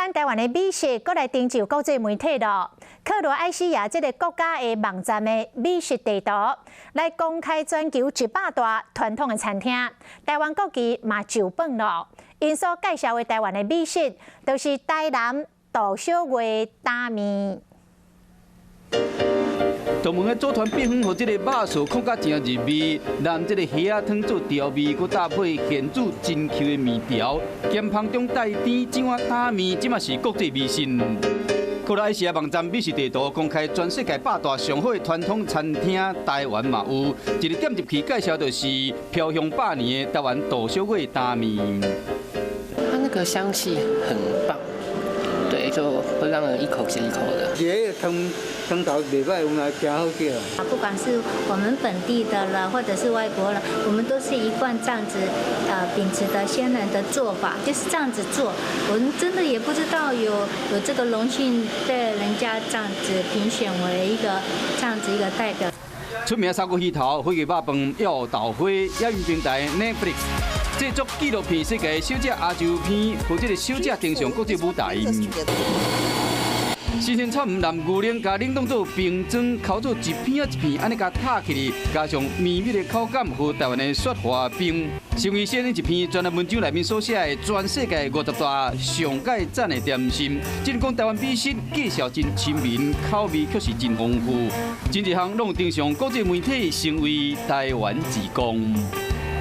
咱台灣的美食，閣來登上國際媒體囉。克羅埃西亞這个國家的網站的美食地圖，來公開全球100大傳統的餐廳，台灣國旗嘛就榜囉。𪜶所介紹的台灣的美食，就是台南杜小月擔麵。東門的組團變粉，予這个肉臊控甲誠入味，淋這个蝦仔湯做調味，閣搭配現煮真 Q 的麵條，鹹芳中帶甜，這碗擔麵這馬是國際迷信。克羅埃西亞網站美食地圖公開全世界百大上好的傳統餐廳，台灣嘛有一个點入去介紹，就是飄香百年的台灣杜小月擔麵。它那個香氣很棒，對，就會讓人一口接一口的。這个湯湯頭袂䆀，有來誠好食。啊，不管是我們本地的了，或者是外國了，我們都是一貫這樣子，秉持的先人的做法，就是這樣子做。我們真的也不知道有這個榮幸被人家這樣子評選為一個這樣子一個代表。出名砂鍋魚頭、火雞肉飯、要豆花，影音平台 Netflix 製作紀錄片，世界首隻亞洲片，予這个首隻登上國際舞台。新鮮草毋淋牛奶，共冷凍做冰磚，烤做一片仔一片，按呢共塔起來，加上綿密的口感和台灣的雪花冰，成為寫一篇專欄文章內面所寫的全世界50大上蓋讚的點心。只能講台灣美食介紹真親民，口味卻是真豐富，真濟項攏登上國際媒體，成為台灣之光。